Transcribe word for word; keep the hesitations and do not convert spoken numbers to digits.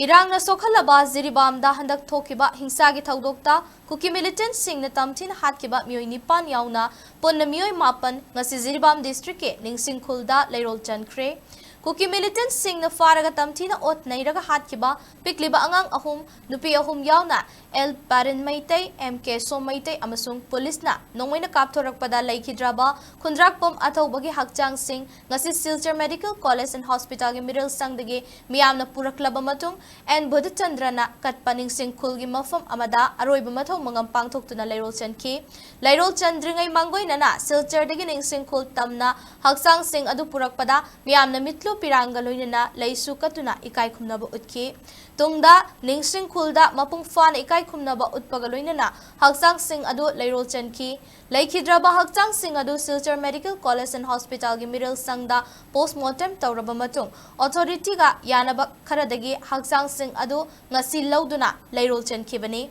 ꯏꯔꯥꯡꯅ ꯁꯣꯛꯍꯜꯂꯕ ꯖꯤꯔꯤꯕꯥꯝꯗ ꯍꯟꯗꯛ ꯊꯣꯛꯈꯤꯕ ꯍꯤꯡꯁꯥꯒꯤ ꯊꯧꯗꯣꯛꯇ ꯀꯨꯀꯤ militantꯁꯤꯡꯅ ꯇꯝꯊꯤꯅ ꯍꯥꯠꯈꯤꯕ ꯃꯤꯑꯣꯏ ꯅꯤꯄꯥꯟ ꯌꯥꯎꯅ ꯄꯨꯟꯅ ꯃꯤꯑꯣꯏ ꯃꯥꯄꯟ ꯉꯁꯤ ꯖꯤꯔꯤꯕꯥꯝ districtꯀꯤ ꯅꯤꯡꯁꯤꯡ ꯈꯨꯜꯗ ꯂꯩꯔꯣꯜ ꯆꯟꯈ꯭ꯔꯦ꯫ ꯀꯨꯀꯤ militantꯁꯤꯡꯅ ꯐꯥꯔꯒ ꯇꯝꯊꯤꯅ ꯑꯣꯠ ꯅꯩꯔꯒ ꯍꯥꯠꯈꯤꯕ ꯄꯤꯛꯂꯤꯕ ꯑꯉꯥꯡ ꯑꯍꯨꯝ, ꯅꯨꯄꯤ ꯑꯍꯨꯝ ꯌꯥꯎꯅ ꯑꯦꯜ ꯄꯥꯔꯤꯟ ꯃꯩꯇꯩ, ꯑꯦꯝ ꯀꯦ ꯁꯣꯝ ꯃꯩꯇꯩ ꯑꯃꯁꯨꯡ ꯄꯨꯂꯤꯁꯅ ꯅꯣꯡꯃꯩꯅ ꯀꯥꯞꯊꯣꯔꯛꯄꯗ ꯂꯩꯈꯤꯗ꯭ꯔꯕ ꯈꯨꯟꯗ꯭ꯔꯥꯛꯄꯝ ꯑꯊꯧꯕꯒꯤ ꯍꯛꯆꯥꯡꯁꯤꯡ ꯉꯁꯤ ꯁꯤꯜꯆꯔ Medical College and Hospitalꯒꯤ ꯃꯤꯔꯦꯜ ꯁꯪꯗꯒꯤ ꯃꯤꯌꯥꯝꯅ ꯄꯨꯔꯛꯂꯕ ꯃꯇꯨꯡ ꯑꯦꯟ ꯕꯨꯙꯆꯟꯗ꯭ꯔꯅ ꯀꯠꯄ ꯅꯤꯡꯁꯤꯡ ꯈꯨꯜꯒꯤ ꯃꯐꯝ ꯑꯃꯗ ꯑꯔꯣꯏꯕ ꯃꯊꯧ ꯃꯉꯝ ꯄꯥꯡꯊꯣꯛꯇꯨꯅ ꯂꯩꯔꯣꯜ ꯆꯟꯈꯤ꯫ ꯂꯩꯔꯣꯜ ꯆꯟꯗ꯭ꯔꯤꯉꯩ ꯃꯥꯡꯒꯣꯏꯅꯅ ꯁꯤꯜꯆꯔꯗꯒꯤ ꯅꯤꯡꯁꯤꯡ ꯈꯨꯜ ꯇꯝꯅ ꯍꯛꯆꯥꯡꯁꯤꯡ ꯑꯗꯨ ꯄꯨꯔꯛꯄꯗ ꯃꯤꯌꯥꯝꯅ ꯃꯤꯠꯂꯨ ꯄꯤꯔꯥꯡꯒ ꯂꯣꯏꯅꯅ ꯂꯩꯁꯨ ꯀꯠꯇꯨꯅ ꯏꯀꯥꯏ ꯈꯨꯝꯅꯕ ꯎꯠꯈꯤ꯫ ꯇꯨꯡꯗ ꯅꯤꯡꯁꯤꯡ ꯈꯨꯜꯗ ꯃꯄꯨꯡ ꯐꯥꯅ ꯏꯀꯥꯏ ꯈꯨꯝꯅꯕ ꯎꯠꯄꯒ ꯂꯣꯏꯅꯅ ꯍꯛꯆꯥꯡꯁꯤꯡ ꯑꯗꯨ ꯂꯩꯔꯣꯜ ꯆꯟꯈꯤ꯫ ꯂꯩꯈꯤꯗ꯭ꯔꯕ ꯍꯛꯆꯥꯡꯁꯤꯡ ꯑꯗꯨ ꯁꯤꯜꯆꯔ Medical College and Hospitalꯒꯤ ꯃꯤꯔꯦꯜ ꯁꯪꯗ postmortem ꯇꯧꯔꯕ ꯃꯇꯨꯡ authorityꯒ ꯌꯥꯅꯕ ꯈꯔꯗꯒꯤ ꯍꯛꯆꯥꯡꯁꯤꯡ ꯑꯗꯨ ꯉꯁꯤ ꯂꯧꯗꯨꯅ ꯂꯩꯔꯣꯜ ꯆꯟꯈꯤꯕꯅꯤ꯫